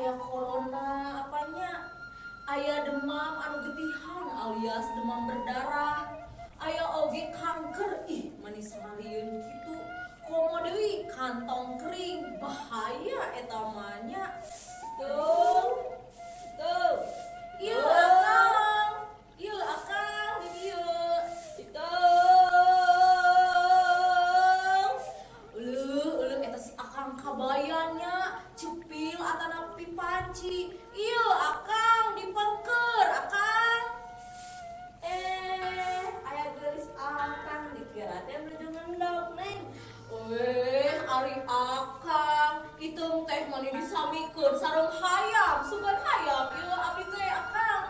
Aya corona apanya? Aya demam anu getihan alias demam berdarah. Aya oge kanker, ih, mani sararieun kitu. Komo deui kantong kering, bahaya eta mah nya. Tuh. Tuh. Ieu Akang, ieu Akang di dieu. Itong. Euleuh, euleuh, eta si Akang Kabayan nya, cepil atanapi panci. Ieu Akang dipengker, Akang. Eh, aya geulis Akang, dikira teh nuju ngendok, Neng. Eh, ari Akang, hitung teh mani disamikeun sareng hayam, sugan hayam ieu abdi teh, Akang.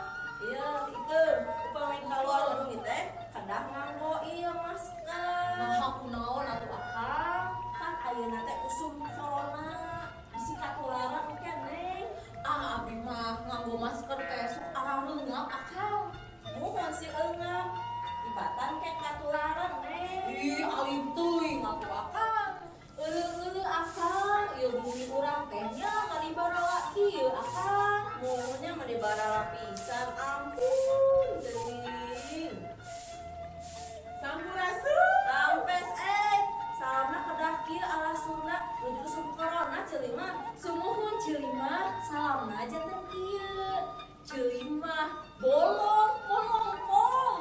Iya, itu. Upami keluar bumi teh kedah nganggo ieu masker. Nah, kunaon atuh, Akang? Kan ayeuna teh usum corona. Bisi katularan engke, Neng. Ah, abdi mah nganggo masker teh sok arareungap, Akang. Muhun si eungap. Tibatan ke katularan, Neng. Ih, alim teuing atuh Akang. Euleuh, euleuh, Akang, ieu bumi urang teh nya mani barala kieu, Akang. Muhunnya mani barala pisan, ampun, geuning. Sampurasun. Rampes eh, salamna kedah kieu ala Sunda, nuju usum corona, Ceuli mah. Sumuhun, Ceuli mah, salamna janten kieu. Ceuli mah bolong polong pong.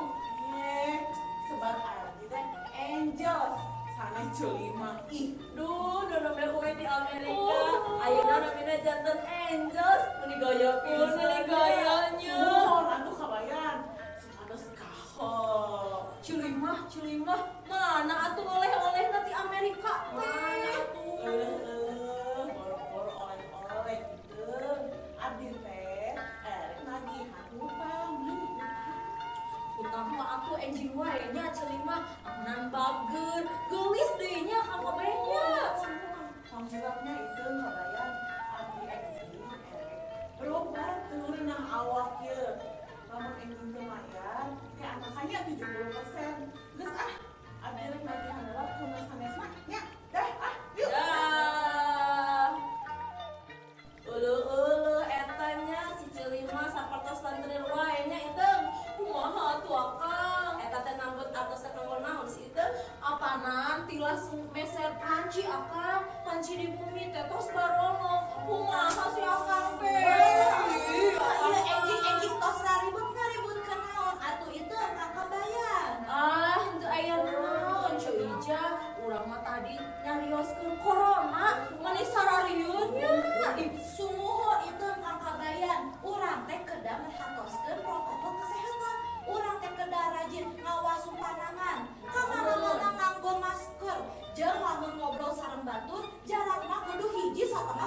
Eh, sebat abdi teh Angels. Sanes Ceuli mah. Ih, Duh, nu nembe uih di Amerika. Oh. Ayeuna namina janten Angels, meuni gaya pisan. Meuni gayanya. Muhun atuh, Kabayan. Supados kaho. Ceuli mah, Ceuli mah, mana atuh oleh-oleh nanti Amerika Mana teh? atuh? Euleuh, euleuh, boro-boro oleh-oleh gitu. Abdi teh erek nagihan hutang, meuni hutang. Hutang mah atuh enjing wae nya, Ceuli mah, anan bager, geulis deui nya Kang Kabayan nya. Panggilannya itu, Kabayan, abdi enjing erek berobat teu ngeunah awak ye. Lamun enjing teu mayar, kayak angkasannya 70%. Geus ah, abdi rek nagihan heula ku nu sanesna nya. Dah ah, yuk. Dah. Euleuh, euleuh, eta nya si Ceuli mah sapertos lantrir wae nya, Iteung. Kumaha atuh, Akang? Eta teh nambut atos teh kanggo naon si Iteung? Apa nanti langsung meser panci, Akang? Panci di bumi teh tos barolong. Kumaha si Akang teh? Ih, Iya, Akang. Enjing-enjing tos raribut ngaribut kenaon atuh itu Kang Kabayan? Ah, henteu aya naon, Ceu Ija. Urang mah tadi nyarioskeun corona, mani sararieun nya. Ih, Sumuhun itu, Kang Kabayan, urang teh kedah merhatoskeun protokol kesehatan. Urang teh kedah rajin ngawas panangan. Kamana-mana nganggo masker. Jeung lamun ngobrol sareng batur, jarakna kudu 1,5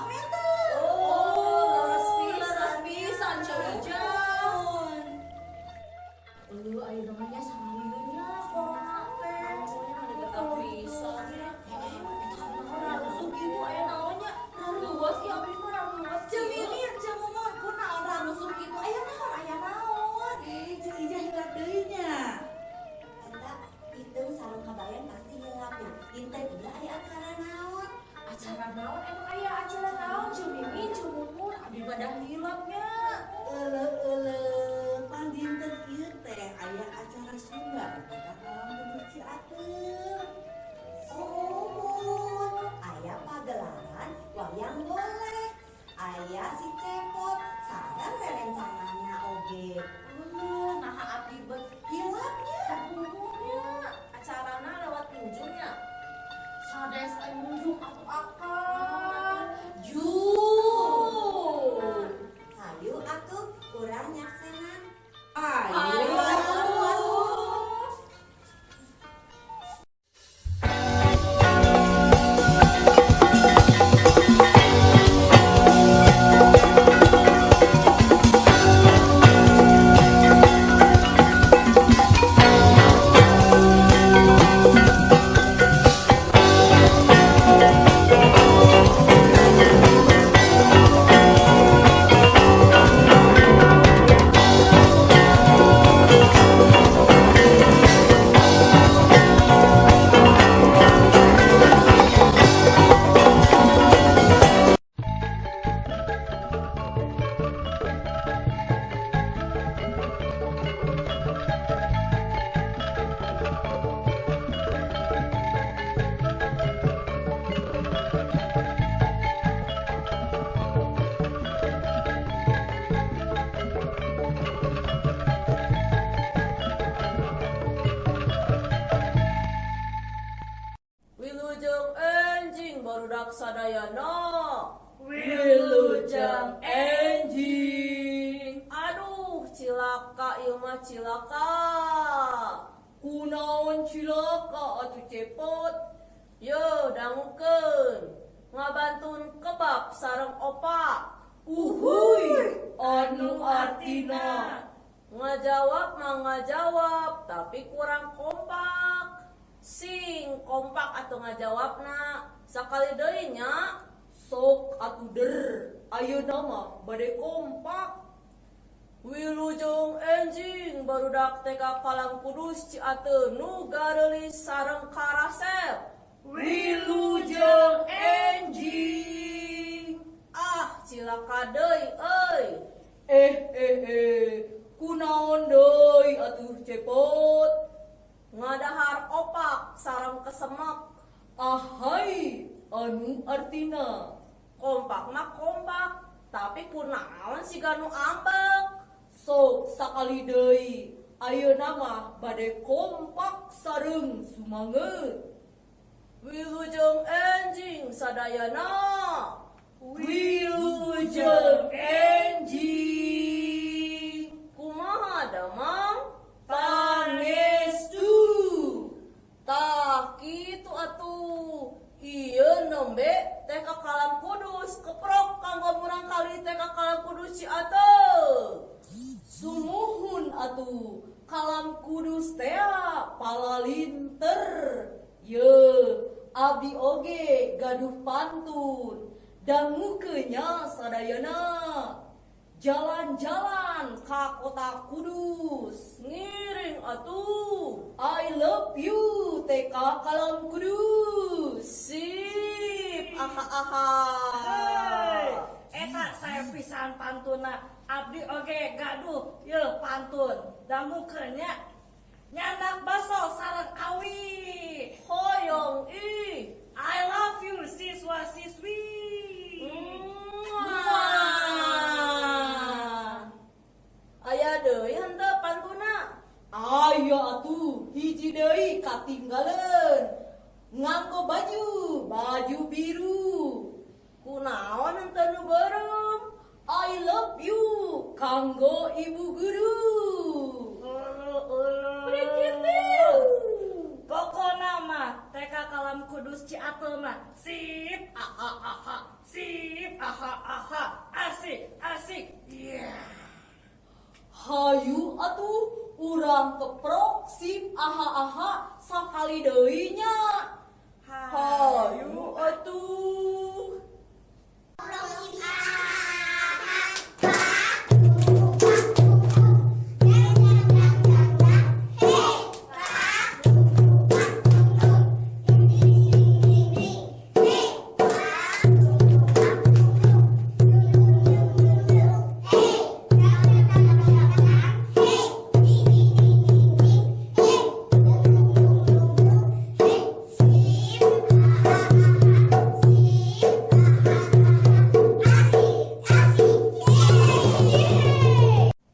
meter. Oh, leres pisan. Leres pisan, Ceu Ija. Muhun. Euleuh, aya namanya sararieun nya corona teh. Mani getah pisan ya. Eta naon rusuh kitu, aya naonnya? Raruas ieu abdi mah, raruas. Ceu Mimin, Ceu Mumun, kunaon rusuh kitu? Aya naon, aya naon? Eh, Ceu Ija hilap deui nya. Eta Iteung sareng Kabayan pasti hilap ya. Dinten ieu aya acara naon? Acara naon? Emang aya acara naon, Ceu Mimin, Ceu Mumun? Abdi mah dah hilapnya. Euleuh, euleuh, pan dinten ieu teh aya acara Sunda di Kampung Ciateul. Sumuhun, aya pagelaran wayang golek. Aya si Cepot sareng rerencanganna oge. Euleuh, naha abdi bet Hilapnya. Sapuhunya. Acarana lewat munjungnya. Sanes aya munjung atuh, Akang. Jung. Hayu atuh urang nyaksenan. Ayo. Ayo. Barudak sadayana. Wilujeng enjing. Aduh, cilaka ieu mah, cilaka. Kunaon cilaka atuh, Cepot? Yo, dangukeun. Ngabantun kebab sareng opak. Uhuy, anu artina? Ngajawab mah ngajawab, tapi kurang kompak. Sing kompak atau ngajawabna. Sakali deui nya. Sok atuh der, ayeuna mah bade kompak. Wilujeng enjing barudak TK Kalam Kudus Ciateul nu gareulis sareng karasep. Wilujeng enjing. Ah, cilaka deui euy. Eh eh eh, kunaon deui atuh, Cepot? Ngadahar opak sareng kesemek. Ahai, anu artina? Kompak mah kompak, tapi kunaon siga nu ambek. Sok sakali deui, ayeuna mah bade kompak sareng sumanget. Wilujeng enjing sadayana. Wilujeng enjing. Kumaha damang? Pangestu. Tah kitu atuh. Ieu nembe TK Kalam Kudus keprok kanggo murangkalih TK Kalam Kudus Ciateul. Sumuhun atuh, Kalam Kudus tea palalinter. Ye, abdi oge gaduh pantun. Dangukeun nya sadayana. Jalan-jalan ka kota Kudus. Ngiring atuh. I love you, TK Kalam Kudus. Sip, aha aha. Hei, eta sae pisan pantuna. Abdi oge gaduh ye pantun. Dangukeun nya. Nyandak baso sareng awi. Hoyong ih. I love you, siswa siswi. Muah. Aya deui henteu pantuna? Aya atuh, hiji deui katinggaleun. Nganggo baju, baju biru. Kunaon henteu nu beureum? I love you kanggo ibu guru. Ulu ulu. Pokona mah TK Kalam Kudus Ciateul mah sip aha aha, sip aha aha, asik asik, iya. Hayu atuh, urang keprok sip aha aha sakali deui nya. Hayu atuh.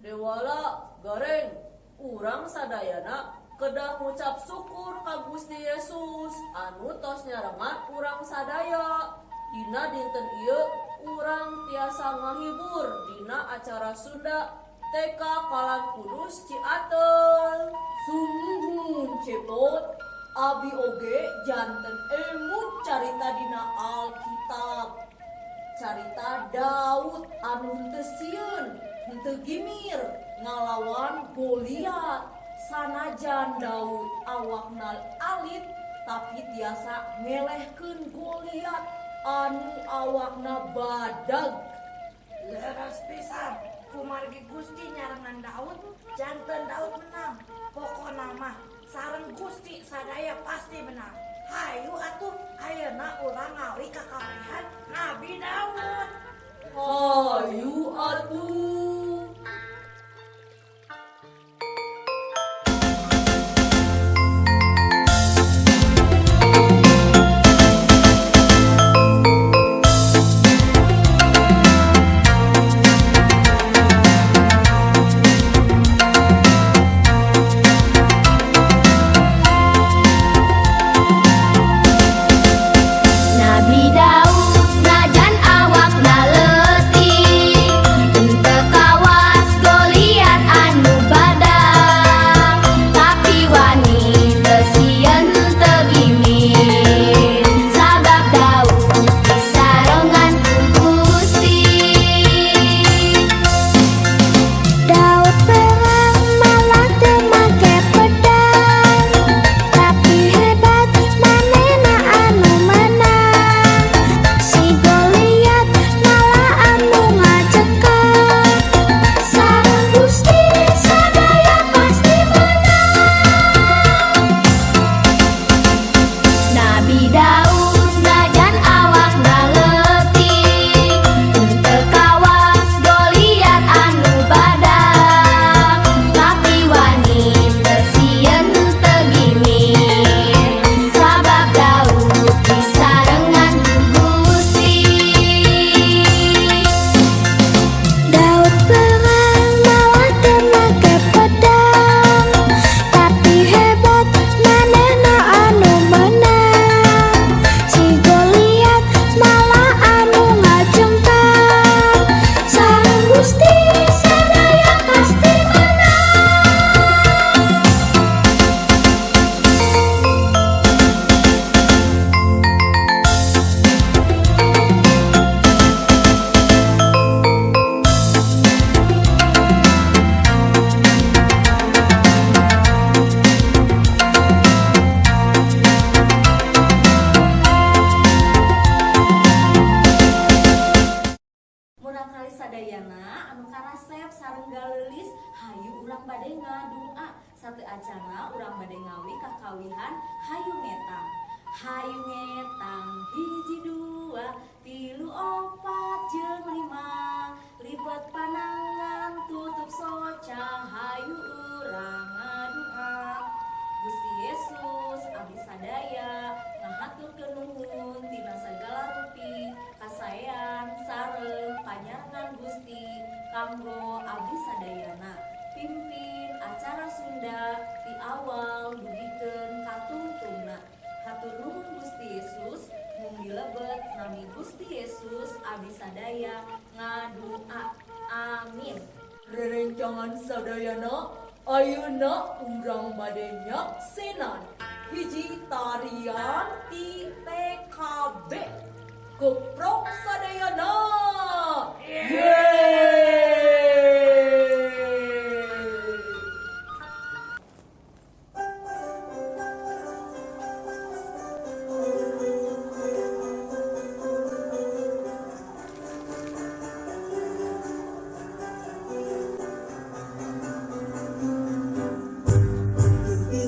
Dewala, Gareng, urang sadayana kedah ngucap syukur ka Gusti Yesus anu tos nyarengan urang sadaya. Dina dinten ieu urang tiasa ngahibur dina acara Sunda TK Kalam Kudus Ciateul. Sumuhun, Cepot, abi oge janten emut carita dina Alkitab. Carita Daud anu henteu sieun, henteu gimir ngalawan Goliat. Sanajan Daud awakna alit, tapi tiasa ngelehkeun Goliat anu awakna badag. Leres pisan, kumargi Gusti nyarengan Daud, janten Daud menang. Pokona mah sareng Gusti sadaya pasti menang. Hayu atuh, ayeuna urang ngawi kakawingan Nabi Daud. Hayu atuh. Nabi Daud. Sadayana anu karasep sareng galeulis, hayu urang bade ngadua. Sateuacanna urang bade ngawi kakawihan hayu ngetang. Hayu ngetang, hiji, dua, tilu, opat, jeung lima. Lipet panangan, tutup soca, hayu urang ngadua. Gusti Yesus, abdi sadaya ngahaturkeun nuhun tina sagala rupi kasaean sareng panyarengan Gusti kanggo abdi sadayana. Pimpin acara Sunda ti awal dugikeun ka tungtungna. Hatur nuhun, Gusti Yesus. Mung dilebet nami Gusti Yesus abdi sadaya ngadua, amin. Rerencangan sadayana, ayeuna urang bade nyaksenan hiji tarian ti TKB. Keprok sadayana. Yeay!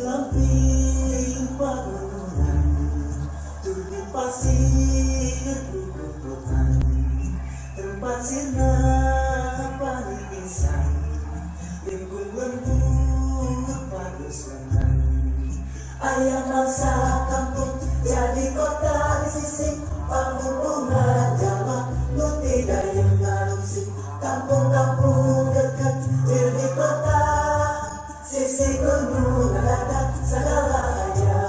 Lampi pagunungan, tubuh pasir bukukan, tempat sirna paling insan, lingkung lembut padusunan. Ayam mangsa kampung jadi kota di sisi panggung bunga Jawa, nu tidak yang ngarungsi kampung-kampung dekat di kota sisi gunung ada segala aja.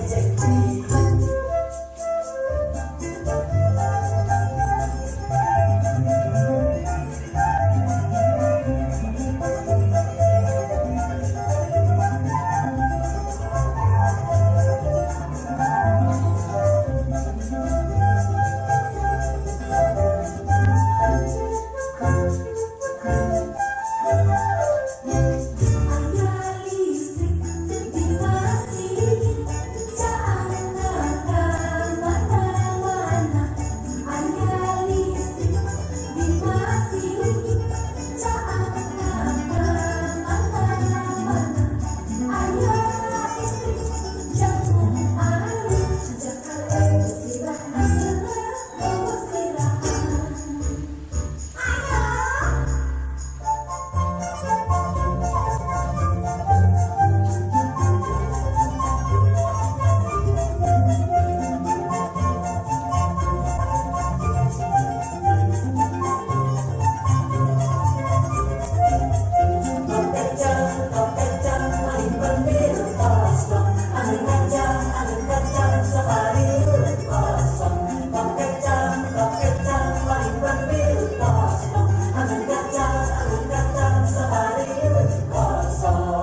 Cek. Aya listrik di masjid, caangan mana-mana. Aya listrik di masjid, caangan mana-mana. Aya istri jangkung ayu, Jakarta musibah musibah. Ayo. Angin kencang, safari kosong. Tong kencang, maling penbil kosong. Angin kencang, safari kosong.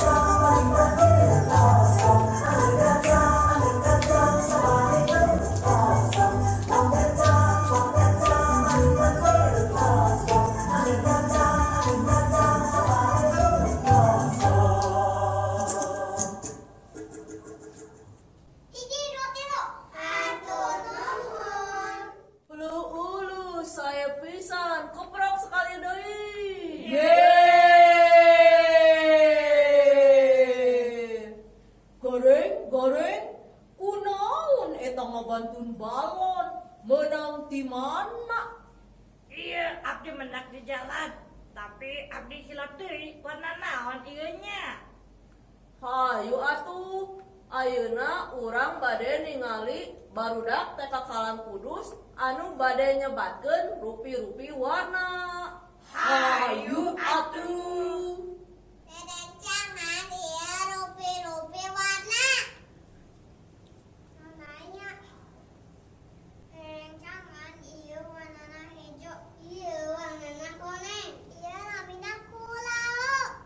Tong kencang, maling penbil kosong. Angin kencang, safari kosong. Tong kencang, maling penbil kosong. Angin kencang, safari kosong. Hiji, dua, tilu. Hatur nuhun. Ulu ulu, sae pisan, keprok sekali deui. Yeay! Goreng, goreng, kunaon eta ngabantun balon, menang di mana? Iya, abdi mendak di jalan. Tapi abdi hilap deui warna naon ieu nya. Hayu atuh, ayeuna urang bade ningali barudak TK Kalam Kudus anu bade nyebatkeun rupi-rupi warna. Hayu atuh. Rerencangan ieu rupi-rupi warna. Nanya. Rerencangan ieu warnana hijau, ieu warnana kuning. Ieu namina kulao.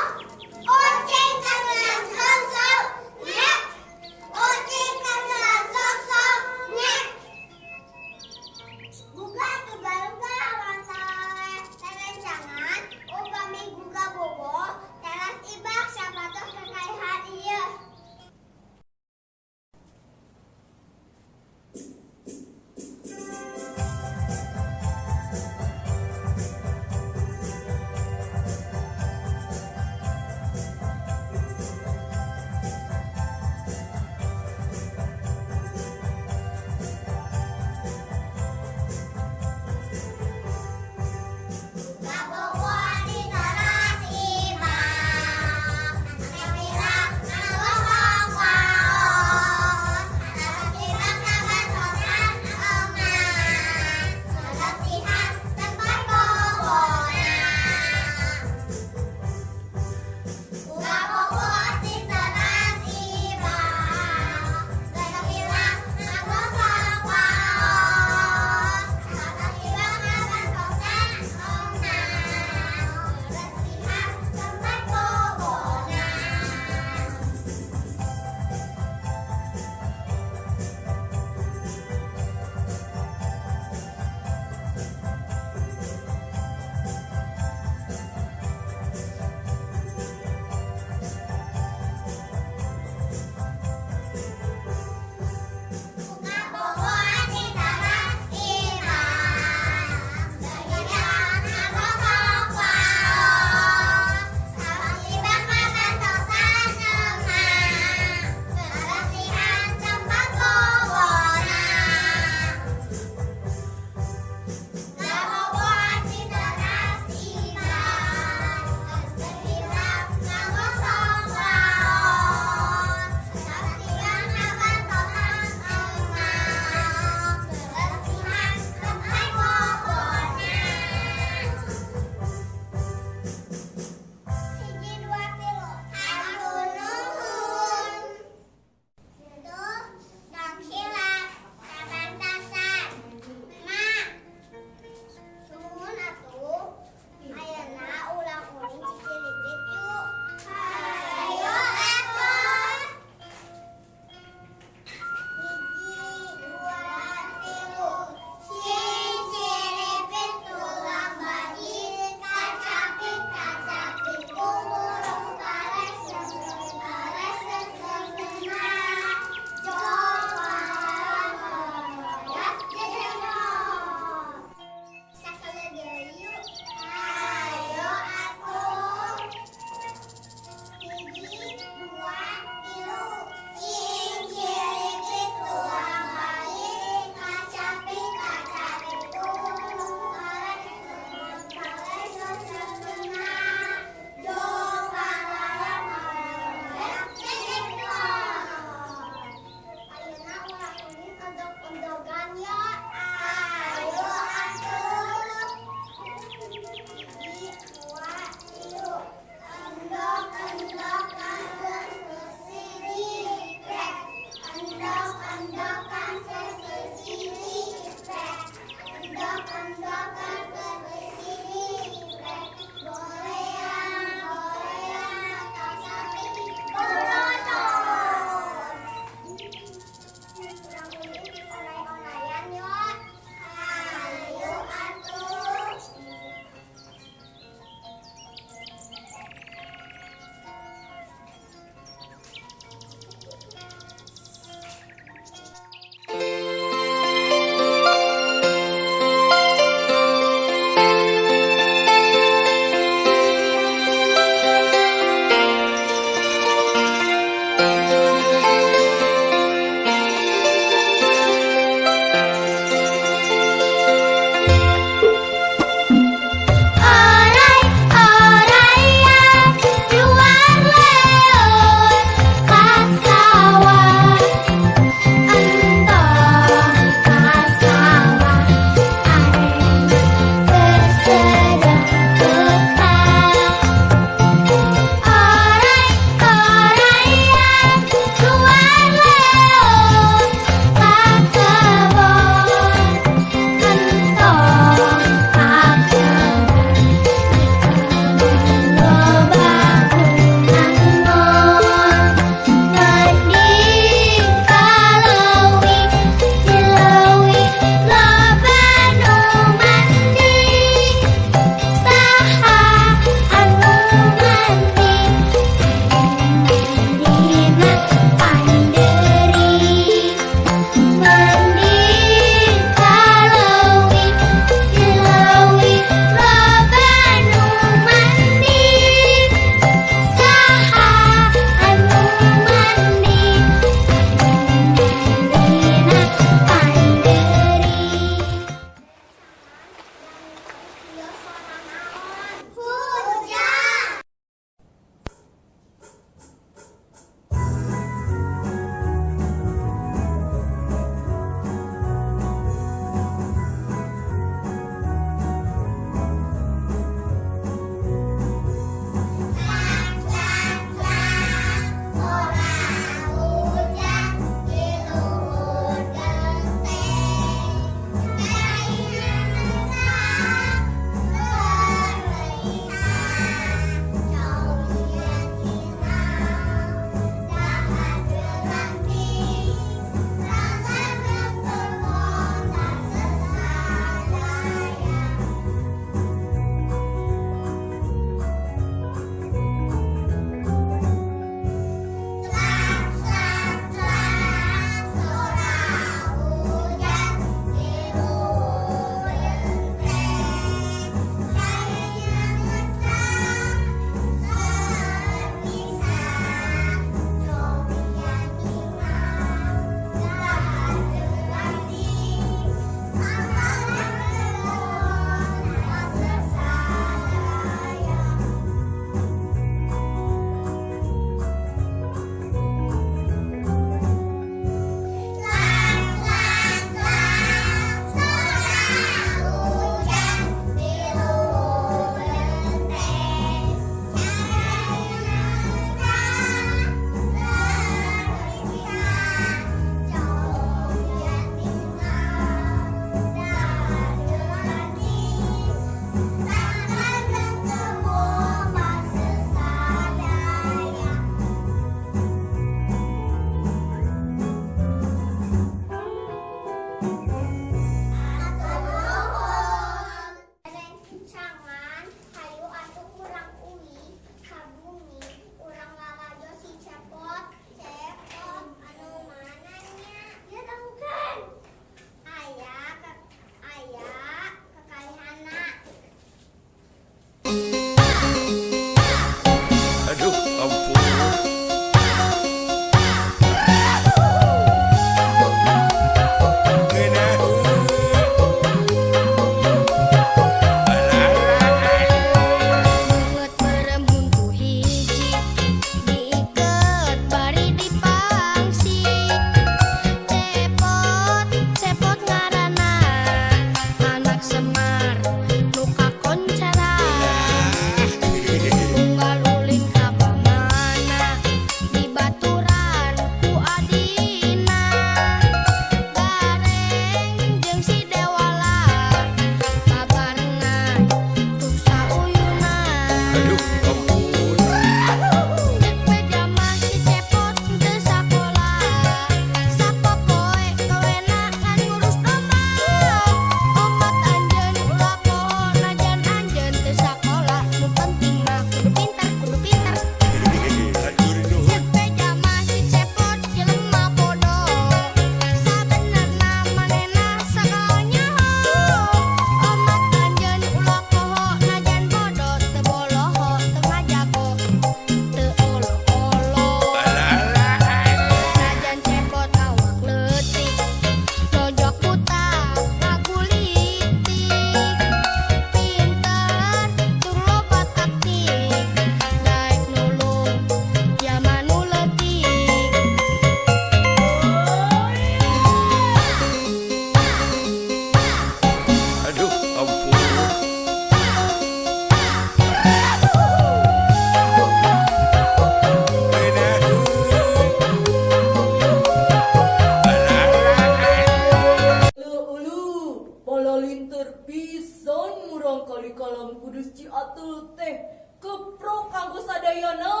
Galinter pisan murangkalih Kalam Kudus Ciateul teh keprok kanggo sadayana.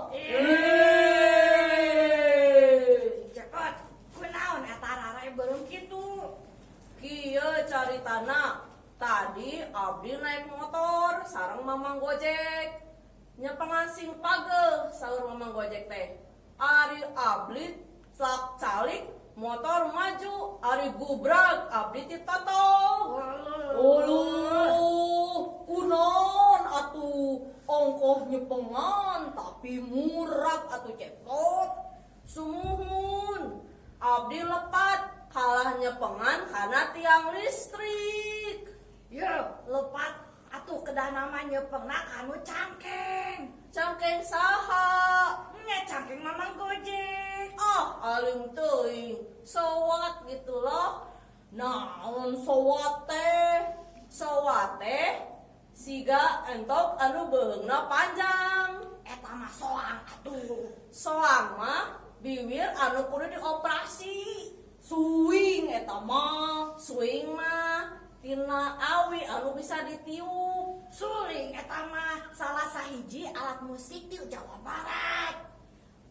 Eh. Cepot, kunaon eta rare beureum kitu? Kieu caritana, tadi abdi naik motor sareng Mamang Gojek. Nyepengan sing pageuh saur Mamang Gojek teh. Ari abdi tlak calik motor maju, ari gubrag abdi titotog. Uluh, kunaon atuh ongkoh nyepengan tapi murag atuh Cepot. Sumuhun, abdi lepat kalah nyepengan kana tiang listrik. Ye, lepat atuh kedah nama nyepengna kanu cangkeng. Cangkeng saha? Nya cangkeng Mamang Gojek. Ah, alim teuing, sowat gitu loh. Naon sowat teh? Sowat teh siga entok anu beuheungna panjang. Eta mah soang atuh. Soang mah biwir anu kudu dioperasi. Suing eta mah. Suing mah tina awi anu bisa ditiup. Suling eta mah salah sahiji alat musik di Jawa Barat.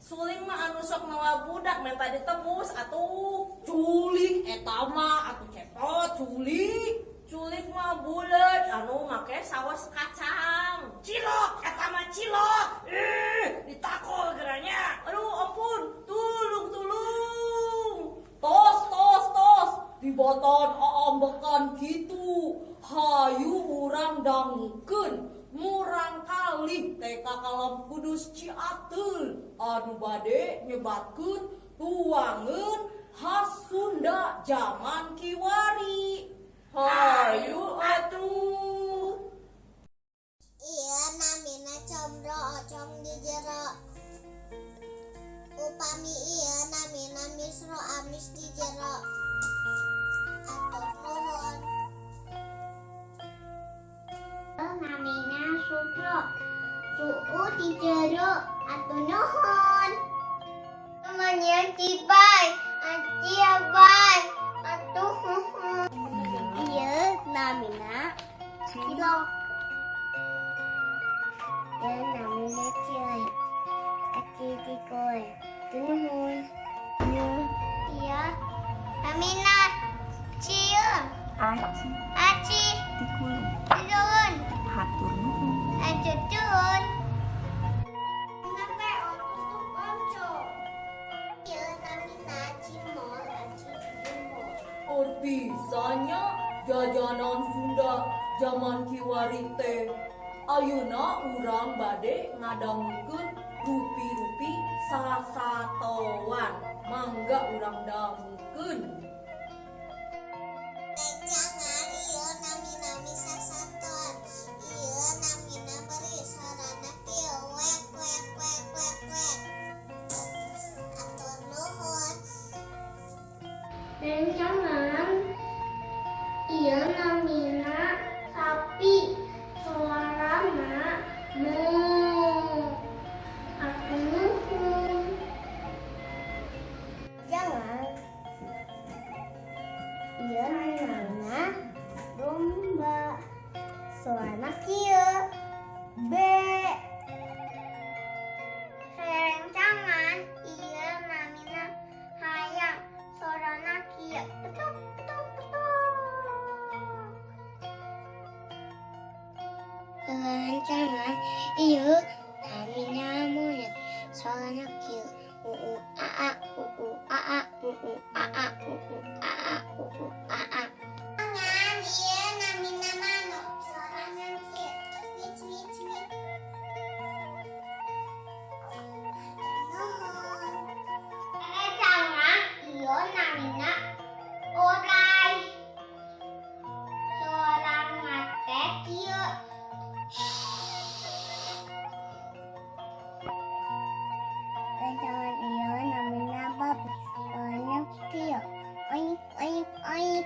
Suling mah anu sok mawa budak minta ditebus atuh. Culik eta mah atuh Cepot, culik. Culik mah buleud anu make saos kacang. Cilok eta mah cilok. Ih, ditakol geranya. Aduh ampun, tulung tulung. Tos tos tos tibatan aambekan kitu. Hayu urang dangukeun murangkalih teh ka Kalam Kudus Ciateul anu bade nyebatkeun tuangeun khas Sunda zaman kiwari. Hayu atuh. Ieu namina combro ocong di jero. Upami ieu namina misro amis di jero. Atur nuhun. Namina Supro Suu di jero atur nuhun. Namanya Cibai, Aci Abai, atuh nuhun. Ieu namina Cilok. Ieu namina Cilek. Aci dikoe. Atur nuhun. Iya, namina Cieum, Aci Aci dikulung Dikulung, hatur nuhun. Atur nuhun. Nate tutup onco. Ieu namina Cimol, Aci Jumbo. Or bisanya jajanan Sunda zaman kiwari teh. Ayeuna urang bade ngadangukeun rupi-rupi sasatoan. Mangga urang dangukeun. Rencangan ieu nami-nami sasatoan. Ieu namina beri sorana kieu wek wek wek wek wek. Atur nuhun. Rencangan ieu namina sapi suarana mu atur nuhun. Jangan. Ieu namina domba. Suarana kieu. Be. Rencangan ieu namina hayam. Sorana kieu. Petok petok petok. Rencangan ieu namina monyet suarana kieu uu a a uu a a uu a a uu a a uu a a. Jangan ieu namina manuk. Sorana kieu. Wit wit wit. Nuhun. Rencangan ieu namina orai. Sorana teh kieu. Rencangan ieu namina babi suarana kieu oink oink oink.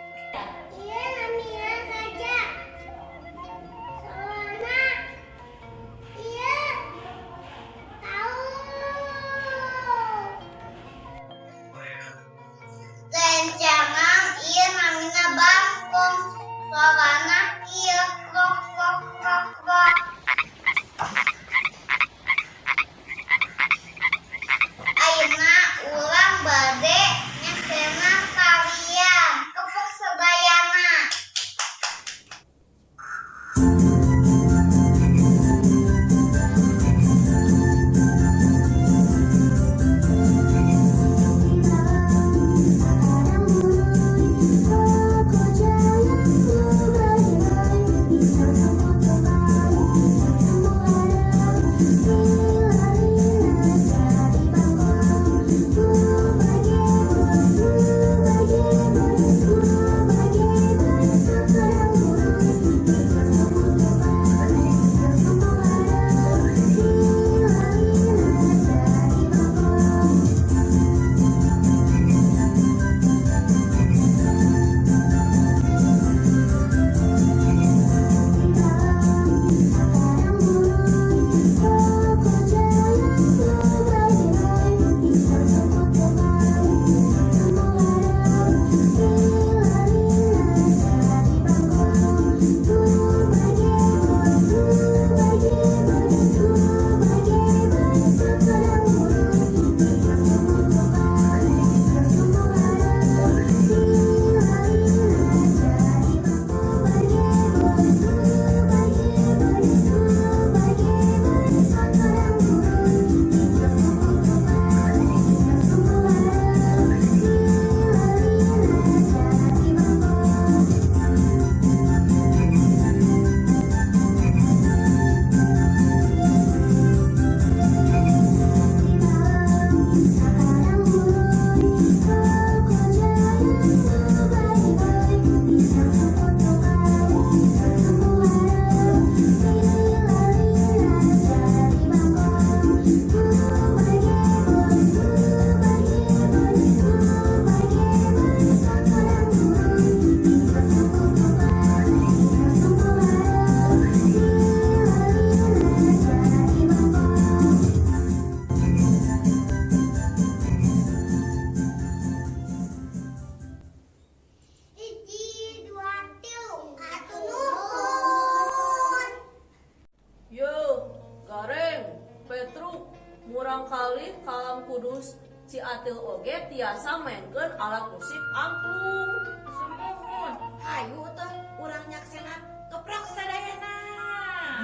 tiasa mainkeun alat musik angklung. Sumuhun, hayu teh urang nyaksenan keprok sadayana.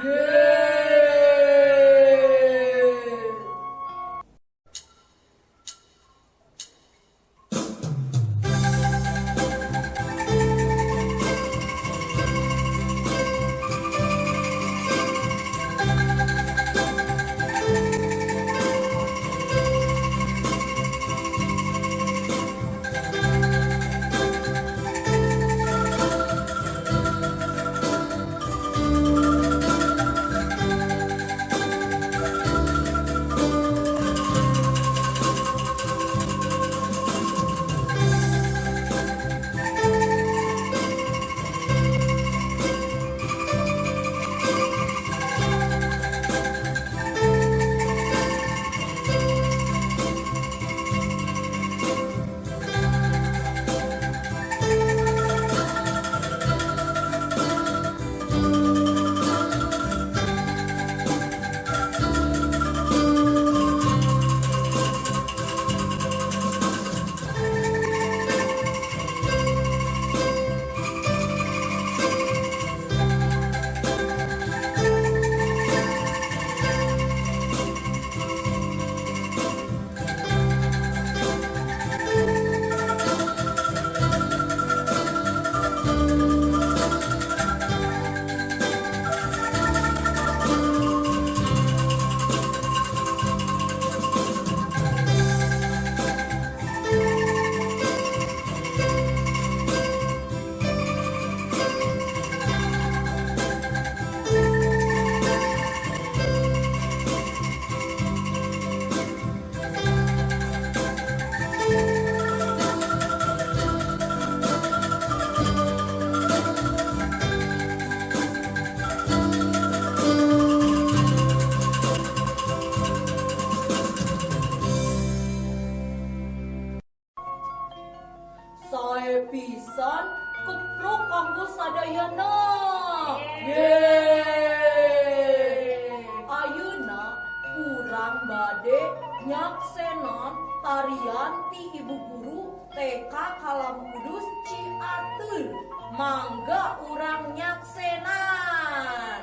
Yeay! Sae pisan keprok kanggo sadayana. Yeay! Ayeuna urang bade nyaksenan tarian ti ibu guru TK Kalam Kudus Ciateul. Mangga urang nyaksenan.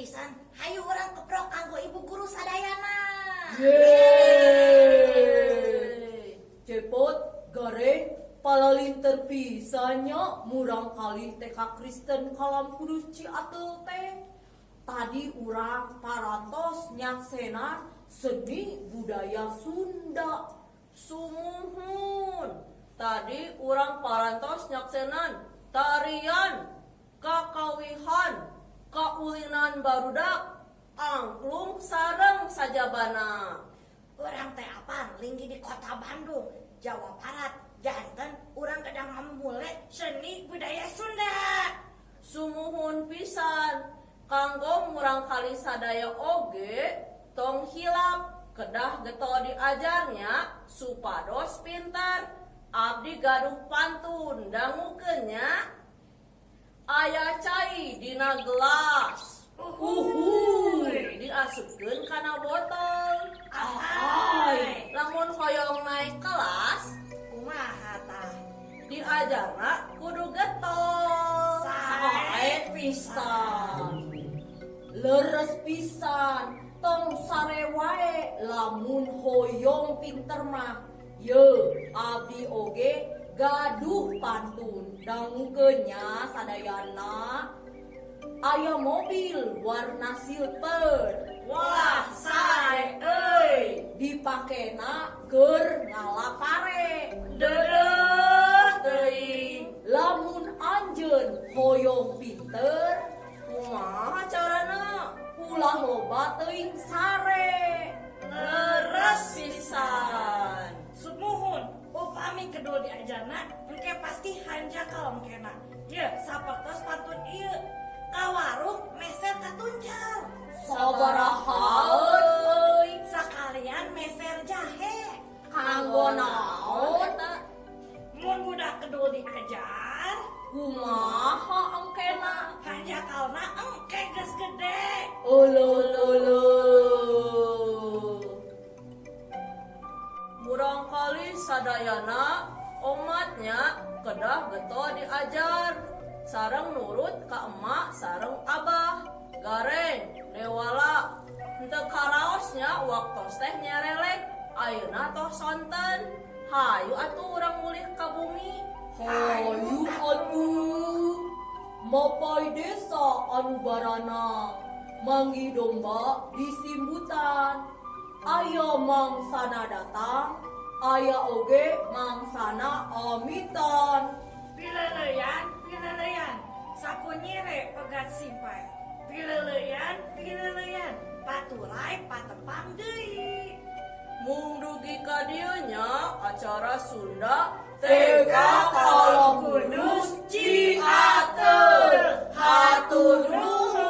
pisan. Hayu urang keprok kanggo ibu guru sadayana. Yeay. Cepot, Gareng, palalinter pisan nya murangkalih TK Kristen Kalam Kudus Ciateul teh. Tadi urang parantos nyaksenan seni budaya Sunda. Sumuhun. Tadi urang parantos nyaksenan tarian, kakawihan, kaulinan barudak, angklung sareng sajabana. Urang teh apan linggih di kota Bandung, Jawa Barat. Janten urang kedah ngamumule seni budaya Sunda. Sumuhun pisan, kanggo murangkalih sadaya oge tong hilap kedah getol diajar nya supados pinter. Abdi gaduh pantun, dangukeun nya. Aya cai dina gelas. Uhuy. Diasupkeun kana botol. Ahai. Lamun hoyong naik kelas, Kumaha tah? Diajarna kudu getol. Sae pisan. Leres pisan, tong sare wae lamun hoyong pinter mah. Ye, abdi oge gaduh pantun, dangukeun nya sadayana. Aya mobil warna silver. Wah, sae euy. Dipakena keur ngala pare. Deudeuh teuing. Lamun anjeun hoyong pinter, Kumaha carana? Ulah loba teuing sare. Leres pisan. Sumuhun, upami kedul diajarna, engke pasti hanjakal engkena. Ye, sapertos pantun ieu. Ka warung meser katuncar. Sabaraha euy? Sakalian meser jahe. Kanggo naon? Mun budak kedul diajar, Kumaha engkena? Hanjakalna engke geus gede. Olo olo. Murangkalih sadayana omat nya kedah getol diajar sareng nurut ka emak sareng abah. Gareng, Dewala, henteu karaos nya waktos teh nyerelek. Ayeuna tos sonten, hayu atuh urang mulih ka bumi. Hayu atuh. Mapay desa anu barana, manggih domba di simbutan. Aya mangsana datang, aya oge mangsana amitan. Pileleyan, pileleyan, sapu nyere pegat simpai. Pileleyan, pileleyan, patulai patepang deui. Mung dugi ka dieu nya acara Sunda TK Kalam Kudus Ciateul. Hatur nuhun.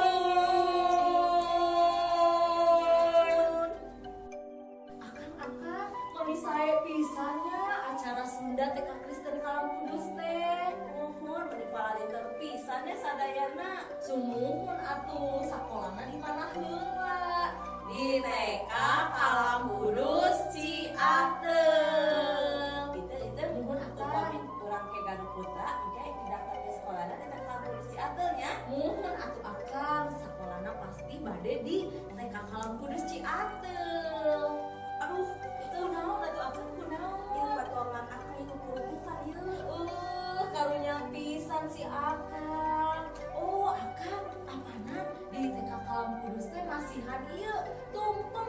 Akang-akang, mani sae pisan nya acara Sunda TK Kristen Kalam Kudus teh. Muhun, meni paralinter pisan ya sadayana. Sumuhun atuh, sakolana di mana heula? Di TK Kalam Kudus Ciateul. Itu Muhun akang. Upami urang ke gaduh putra engke didaftar ke sekolahna di TK Kalam Kudus Ciateul nya. Muhun atuh akang, sakolana pasti bade di TK Kalam Kudus Ciateul. Aduh, Itu naon atuh akang, kunaon? Ieu potongan akang ieu kurubukan ieu. Karunya pisan si akang. Oh, akang, apanan di TK Kalam Kudus teh masihan ieu tumpeng.